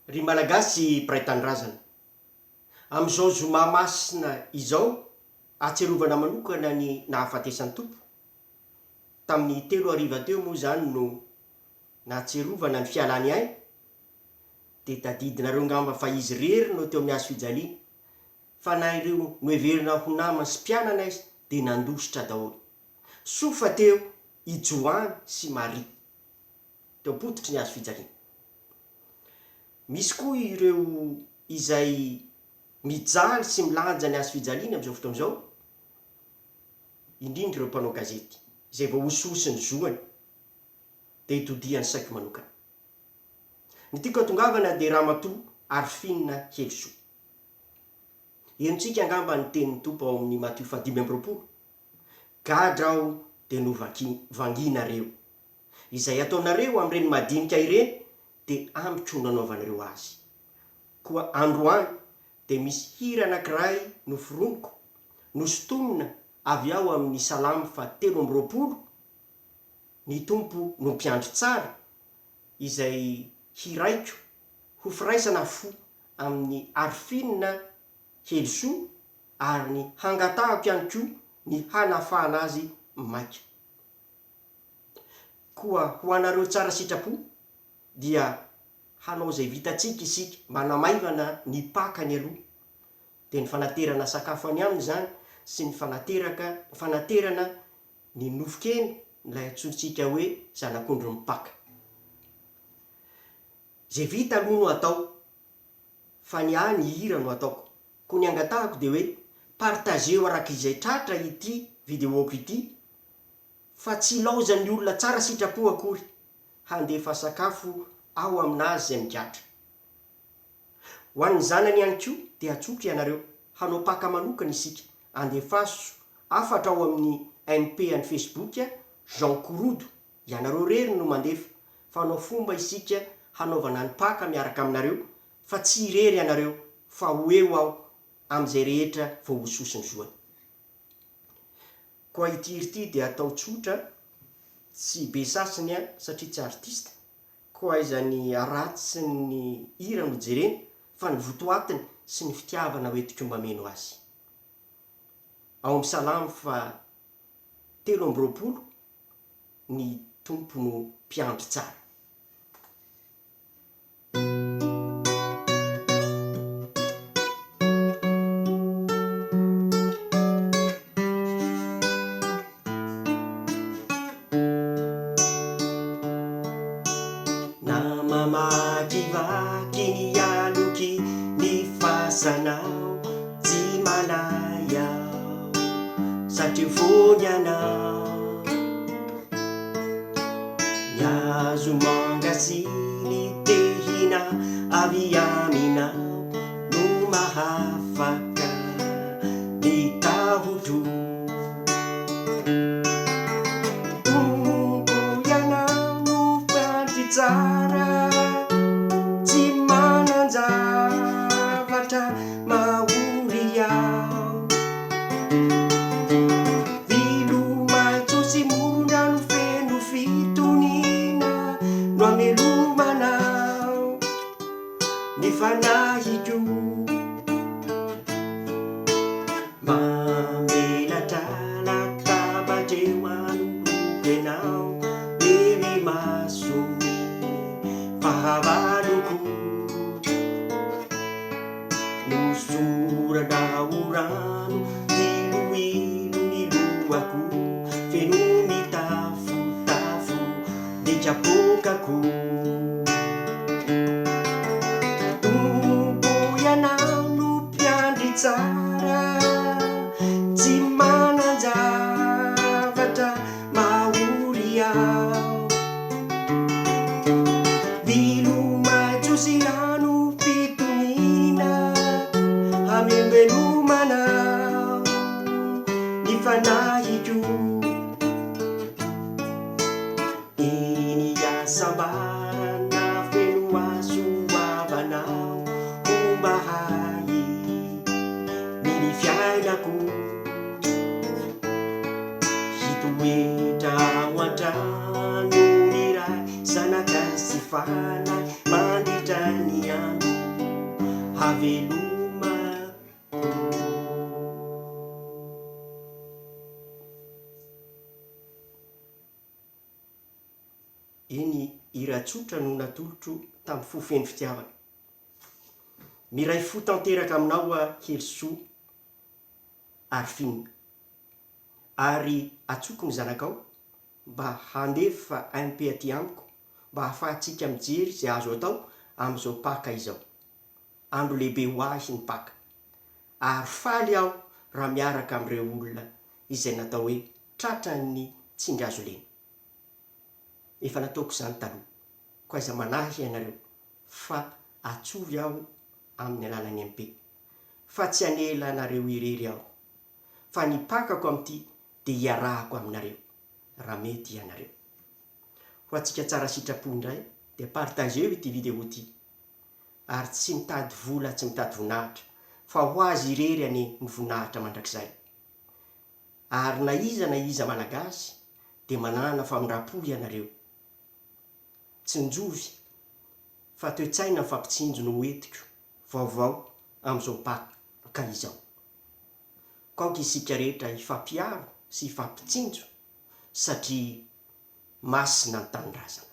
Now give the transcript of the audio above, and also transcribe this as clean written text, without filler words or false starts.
Ry Malagasy mpiray tanindrazana, amin'izao zoma masina izao ahatsiarovana manokana ny nahafatesan'ny Tompo, tamin'ny telo hariva teo moa izany no nahatsiarovana ny fialany aina, dia tadidinareo ngamba fa izy irery no teo amin'ny hazo fijaliana, fa na ireo noheverina ho namany sy mpianany aiza dia nandositra daholo. Soa fa teo i Joany sy Maria, teo am-pototry ny hazo fijaliana. Misy koa ireo izay mijaly sy milanja ny hazo fijaliana amin'izao fotoana izao, indrindra ireo mpanao gazety, izay voahosihosy ny zoany, dia itodihan'ny saiko manokana. Ny tiako hatongavana dia Ramatoa Arphine Helisoa. Henontsika angamba ny tenin'ny Tompo ao amin'ny Matio fahadimy amby 20, Gadra aho dia novanginareo. Izay ataonareo amin'ireny madinika ireny dia amiko no anaovanareo azy. Koa androany dia misy hira anankiray noforoniko, nosintomina avy ao amin'ny Salamo faha 23, Ny Tompo no mpiandry tsara, izay hiraiko ho firaisana fo amin'i Arphine Helisoa ary ny hangatahako ihany koa ny hanafahana azy maika. Koa ho anareo tsara sitrapo dia hanao izay vitantsika isika mba hanamaivana ny Pakany aloha, dia ny fanaterana sakafo any aminy izany sy ny fanateraka fanaterana ny nofon-kena ilay antsointsika hoe zanak'ondrin'ny Paka. Izay vita aloha no atao fa ny ahy ny hira no ataoko. Koa ny angatahako dia hoe partageo araka izay tratra ity video-ko ity fa tsy ilaozan'ny olona tsara sitrapo akory handefa sakafo ao aminazy izay migadra. Ho an'ny zanany ihany koa dia antsoiko ianareo hanao paka manokana isika, andefaso hafatra ao amin'ny MP an'ny Facebook Jean Korodo, ianareo irery no mandefa fa hanao fomba isika hanaovana ny paka miaraka aminareo fa tsy irery ianareo fa ho eo aho amin'izay rehetra voahosihosy ny zoany. Koa ity hira ity dia atao tsotra, tsy be sasiny an, satria tsy artiste, koa aiza ny haratsin'ny hira no jerena fa ny votoatiny sy ny fitiavana hoentiko mameno azy. Ao amin'ny Salamo faha 23, Ny Tompo no mpiandry tsara. Na mamakivaky ny aloky ny fasanao tsy manahy aho satria fony ianao. Ny hazo manga sy ny tehina avy aminao no mahafaka ny tahotro. Tompo ianao no mpiandry tsara, tsy manan-javatra mahory aho. Vilo maitso sy moron-drano feno fitoniana no amelomanao ny fanahiko. Mamelatra latabatra eo anoloako ianao, eo imason'ny fahavaloko. Nosorana ho rano diloilo ny lohako, feno mitafotafo ny kapoakako. Tompo Ianao no mpiandry tsara, tsy manan-javatra mahory aho. Vilo maitso sy rano fitoniana hamelombelomana ny fanahiko. Eny hasambarana feno hasoavanao homba ahy ny ny fiainako. Hitoetra ao an-trano ny Ray, Zanaka sy Fanahy mandritra ny andro. Veloma. Eny, hira tsotra no natolotro tamin'ny fo feno fitiavana. Miray fo tanteraka aminao aho Herisoa Arphine. Ary atsoko ny zanakao mba handefa MP aty amiko mba hahafahantsika mijery izay azo atao amin'izao Paka izao. Andro lehibe ho ahy ny Paka. Ary faly aho raha miaraka amin'ireo olona izay natao hoe tratran'ny tsindry hazo lena. Efa nataoko izany taloha. Koa aiza manahy ianareo fa atsovy aho amin'ny alalan'ny MP. Fa tsy hanela anareo irery aho. Fa ny Pakako amin'ity dia hiarahako aminareo. Raha mety ianareo. Ho antsika tsara sitrapo indray dia partageo ity vidéo ity. Ary tsy mitady vola tsy mitady voninahitra fa ho azy irery anie ny voninahitra mandrakizay. Ary na iza na iza Malagasy dia manàna famindram-po ianareo. Tsinjovy fa toe-tsaina mifampitsinjo no hoentiko vaovao amin'izao Paka izao. K'aoka isika rehetra hifampiaro sy hifampitsinjo satria masina ny tanindrazana.